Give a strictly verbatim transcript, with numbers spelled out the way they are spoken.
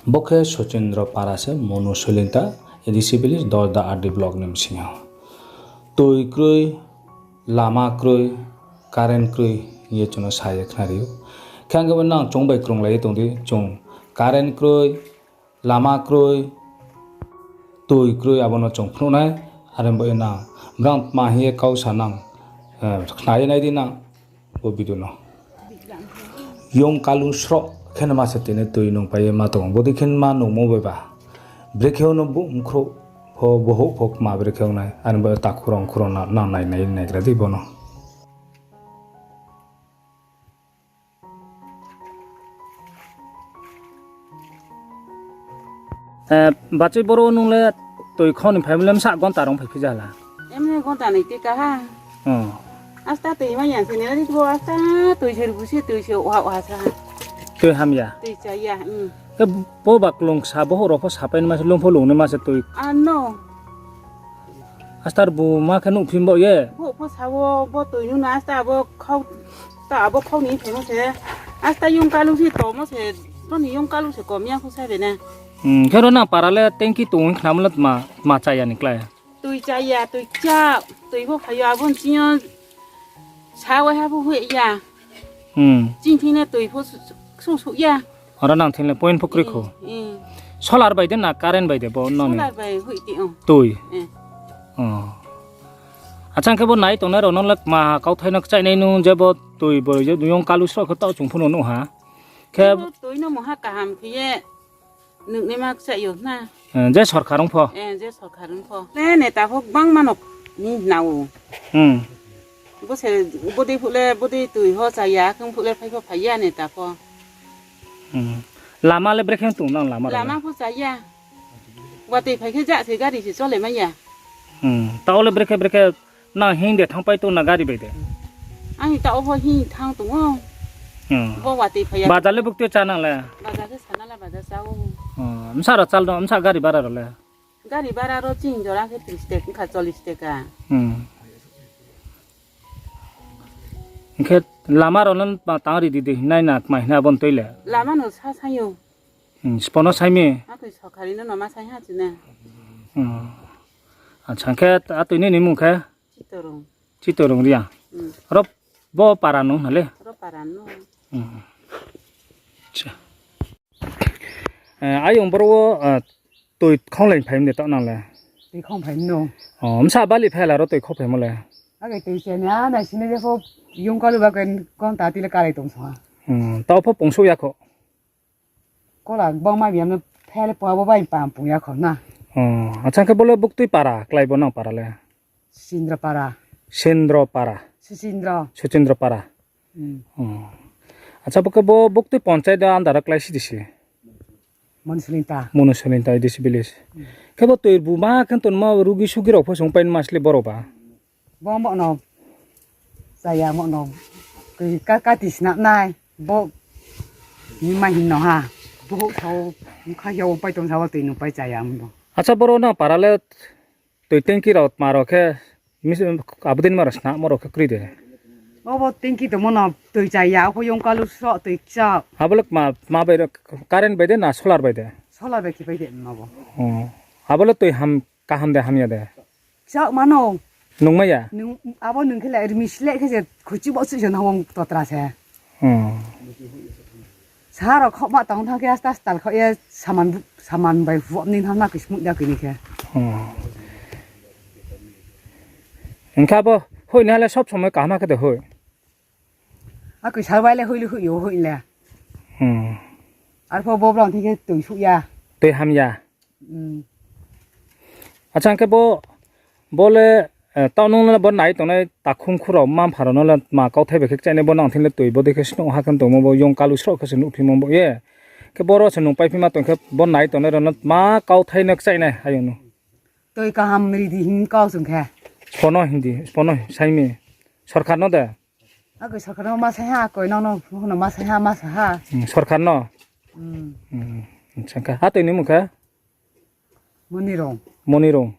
Bo khe Sochindro para se, Monu Solinta, A D C village, Dosda R D block ni bsing yo. Toi kroi, lama kroi, current kroi hing ye chung no sa ye khnari ou. Khe ang khe bo nang chung bai krunglai ye tong di, chung current kroi, lama kroi, toi kroi, abo no chung phnuh nai, are bo ye nang, brang tma hing ye kau sa nang, khna ye nai di nang, bo video no. Yong kalu sroh khe no ma se tini toi nungpai ye ma tong ou, bodei khe ma nungmo bai ba. Brekhe no bo mkhrouh pho, bohouh pho kma brekhe ong nai, are bo takhu rao mkhu rao nang nai nai naigra di bo no. Bachoi boro nung le toi khau ni phaimo le bsa gonta rong phai phi ja la? Emne gonta ni tei ka ha. Asta toi mai ya se ni, ari bo asta toi se rubu se toi se oha oha sa ha. Toi hamya. Toi chaya. Khe bo ba klung sa bohouh rao pho sapai ni ma se, lung pho lung ni ma se toi. Ano. Asta rubu ma khe nuhphi bo ye. Bo pho sa wo, bo toi nung na asta abo khau, ta abo khau ni phaimo se. Asta yong kalu se tomo se, bo ni yong kalu se kom ya pho sa be na. Khe ro nang para le tanki tong khnamo le tma, tma chaya ni klái? Toi chaya, toi kcha, toi pho phai yo abo ni ching yo sa waiha pho hoih ya. Chini thing le toi pho ksung suh ya. Aro nang thing le point pho kroi kho. Solar bai de na current bai de bo no ni? Solar bai hoih ti o. Toi. Acha, hing khe bo nai tongnai rao no le kma kauthai no kchaih nai nung je bo toi bo yong kalu sroh khe taoh chung pho no nuh ha. Khe toi no mungha kaham khe ye nuhnaima kchaih yo na. Je sorkar ong pho. Je sorkar ong pho. Le neta pho gbangma no ni na ou. Bo se bodei phuh le, bodei toi ho chaya, khe phuh le phai pho phai ya neta pho. Lama le brekhe tong nang lama rao le? Lama pho chaya. Watoi phai khe ja se gari se chole mai ya. Taoh le brekhe brekhe nang hing de thanngpai tong na gari bai de? Ang taoh pho hing thanng tong ou. Bo watoi phai ya. Bajar le buktui chá nang le? Bajar khe sana la bajar chá ou. Bsa rao chal no, bsa gari bara rao le? Gari bara rao chini jora khe tris taka, kha chollis taka. Hing khe lama rao no tma tang ri di di, nai na kma hing abo ni tui le? Lama no sa saing ou. Sbo no saing mi? Akhe sorkari no no ma saing ha chini. Acha, hing khe atoi nini mung khe? Chitorung Reang. Ro bo para nung na le? Ayong boro wo toi khaunglai phai mi de taoh nang le? Bsa bali phai la ro toi khau phaimo le? Ake toi se na nai sini je pho yong kalu ba khe gonta ti le kalai tong song ha. Taoh pho pongsouh ya kho? Kola gbangma biyam no phai le pung abo bai pam pung ya kho na. Acha, hing khe bo le buktui para klái bo nang para le? Suchindro para. Suchindro para. Acha, bo khe bo buktui panchayat under wo klái si di se? Monu Solinta A D C village. Khe bo toi bu ma khe tongma rugi sugi rao pho sungpai ma sle boro ba? Bo mo no chaya mo no kati snam nai bo ni ma hing no ha. Bohouh sao, bkha ya ongpai tong sao, toi nungpai chaya mo no. Acha, boro nang para le toi tanki rao tma rao khe, abo dei ma rao snamo rao khe kroi de? Bo bo tanki tongmo no toi chaya, pho yong kalu sroh toi kcha. Abo le tma bai, current bai de na solar bai de? Solar bai khe bai de ma bo. Abo le toi kaham de hamya de? Kchaoh ma no. Nungmai ya? Abo nung khe le rimi sleh khe se khuichi bo chuh se nang totra se. Sa rao khaohma tang thanng khe asta stal khaoh ye saman bai huam ni thanng na khe smui da kini khe. Hing khe abo hoih nai le sob somoi kaham khe de hoih? Akhe sal bai le hoih le hoih yo hoih le. Arpho bo brang thing khe toi suh ya. Toi hamya. Acha, hing khe bo, bo le, taoh nung le bo nai tongnai takhu mkhu rao, mma mpha rao no le tma kauthai bai khe kchaih nai bo nang thing le toi bodei khe snuh ha khe tongmo bo yong kalu sroh khe se nuhphimo bo ye. Khe boro se nungpaiphima tong khe bo nai tongnai rao no tma kauthai no kchaih nai ayong no? Toi kaham ri di hing kau song khe. Sbo no hing di, sbo no saing mi. Sorkar no de? Akhe sorkar no ma saing ha, akoi nang no ma saing ha, ma sa ha. Sorkar no? Acha, khe atoi ni mung khe? Monirung.